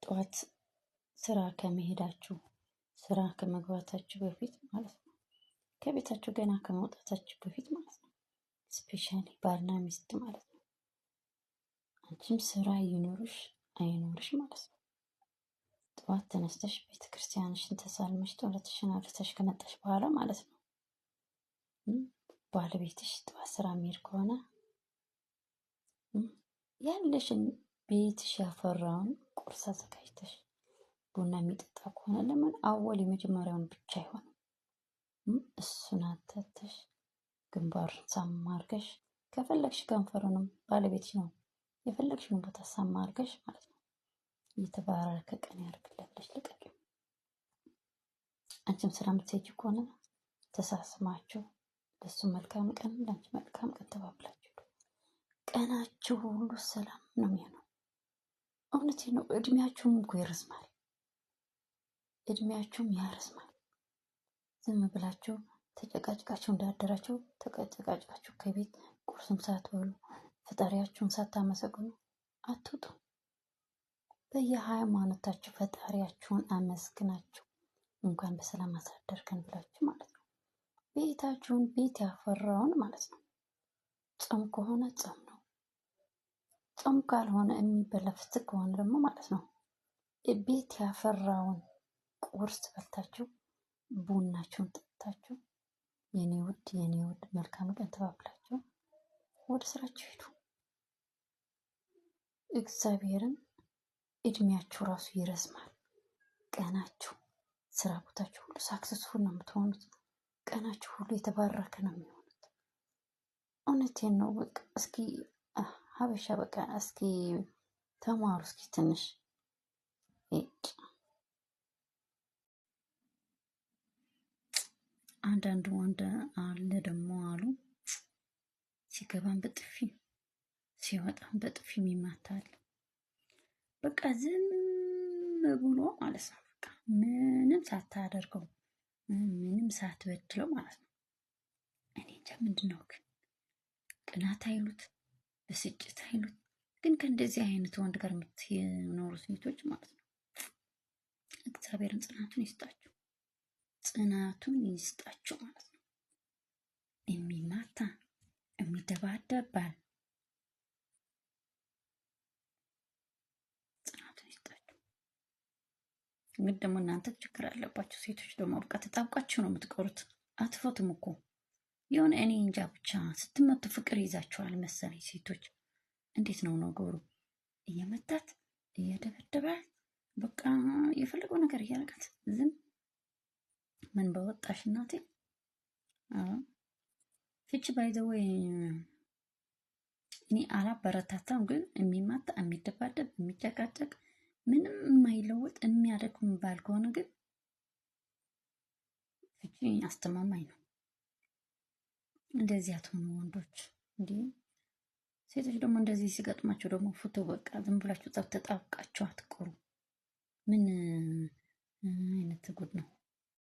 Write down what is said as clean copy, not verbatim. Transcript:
ጠዋት ስራ ከመሄዳችሁ፣ ስራ ከመግባታችሁ በፊት ማለት ነው። ከቤታችሁ ገና ከመውጣታችሁ በፊት ማለት ነው። Specially ባልና ሚስት ማለት ነው። አንቺም ስራ ይኑርሽ አይኑርሽ ማለት ነው። ጠዋት ተነስተሽ ቤተክርስቲያንሽን ተሳልመሽ ጸሎትሽን አድርሰሽ ከመጣሽ በኋላ ማለት ነው። ባለቤትሽ ጠዋት ስራ የሚሄድ ከሆነ ያለሽን ቤትሽ ያፈራውን ቁርስ አዘጋጅተሽ፣ ቡና የሚጠጣ ከሆነ ለምን አወል የመጀመሪያውን ብቻ አይሆንም፣ እሱን አተተሽ፣ ግንባሩን ሳም አድርገሽ፣ ከፈለግሽ ከንፈሩንም፣ ባለቤትሽ ነው፣ የፈለግሽውን ቦታ ሳም አድርገሽ ማለት ነው። የተባረከ ቀን ያድርግልን ብለሽ ልቀቂው። አንቺም ስራ የምትሄጂ ከሆነ ተሳስማችሁ ለሱ መልካም ቀን፣ ለአንቺ መልካም ቀን ተባብላችሁ ቀናችሁ ሁሉ ሰላም ነው የሚሆነው። እውነቴ ነው። እድሜያችሁም እኮ ይረዝማል። እድሜያችሁም ያረዝማል። ዝም ብላችሁ ተጨቃጭቃችሁ እንዳደራችሁ ተጨቃጭቃችሁ ከቤት ቁርስም ሳትበሉ፣ ፈጣሪያችሁን ሳታመሰግኑ አትውጡ። በየሃይማኖታችሁ ፈጣሪያችሁን አመስግናችሁ እንኳን በሰላም አሳደርከን ብላችሁ ማለት ነው። ቤታችሁን ቤት ያፈራውን ማለት ነው። ጾም ከሆነ ጾም ነው። ጾም ካልሆነ፣ የሚበላ ፍስክ ከሆነ ደግሞ ማለት ነው፣ ቤት ያፈራውን ቁርስ በልታችሁ፣ ቡናችሁን ጠጥታችሁ፣ የኔ ውድ፣ የኔ ውድ፣ መልካም ቀን ተባብላችሁ ወደ ስራችሁ ሂዱ። እግዚአብሔርን እድሜያችሁ ራሱ ይረዝማል። ቀናችሁ፣ ስራ ቦታችሁ ሁሉ successful ነው የምትሆኑት። ቀናችሁ ሁሉ የተባረከ ነው የሚሆኑት። እውነቴን ነው። በቃ እስኪ ሀበሻ በቃ እስኪ ተማሩ እስኪ ትንሽ። እጭ። አንዳንድ ወንድ አለ ደግሞ አሉ፣ ሲገባም በጥፊ ሲወጣም በጥፊ የሚማታል። በቃ ዝም ብሎ ማለት ነው። በቃ ምንም ሳታደርገው፣ ምንም ሳትበድለው ማለት ነው። እኔ እንጃ ምንድን ነው ግን፣ ቅናት አይሉት፣ ብስጭት አይሉት፣ ግን ከእንደዚህ አይነት ወንድ ጋር የምትኖሩ ሴቶች ማለት ነው፣ እግዚአብሔርን ጽናቱን ይስጣችሁ፣ ጽናቱን ይስጣችሁ ማለት ነው። የሚማታ፣ የሚደባደብ ባል ጽናቱን ይስጣችሁ። ግን ደግሞ እናንተ ችግር አለባችሁ። ሴቶች ደግሞ በቃ ተጣብቃችሁ ነው የምትቀሩት። አትፈቱም እኮ። የሆነ እኔ እንጃ ብቻ ስትመቱ ፍቅር ይዛችኋል መሰለኝ ሴቶች። እንዴት ነው ነገሩ? እየመታት፣ እየደበደባት፣ በቃ የፈለገው ነገር እያደረጋት ዝም። ምን በወጣሽ እናቴ። ፍቺ by the way እኔ አላበረታታም፣ ግን የሚማታ፣ የሚደባደብ፣ የሚጨቃጨቅ፣ ምንም የማይለወጥ፣ የሚያደክም ባል ከሆነ ግን ፍቺ አስተማማኝ ነው። እንደዚህ አትሆኑ ወንዶች። እንዲህ ሴቶች ደግሞ እንደዚህ ሲገጥማቸው ደግሞ ፍቱ። በቃ ዝም ብላችሁ ጠብ ተጣብቃችሁ አትቆሩ። ምን አይነት ጉድ ነው?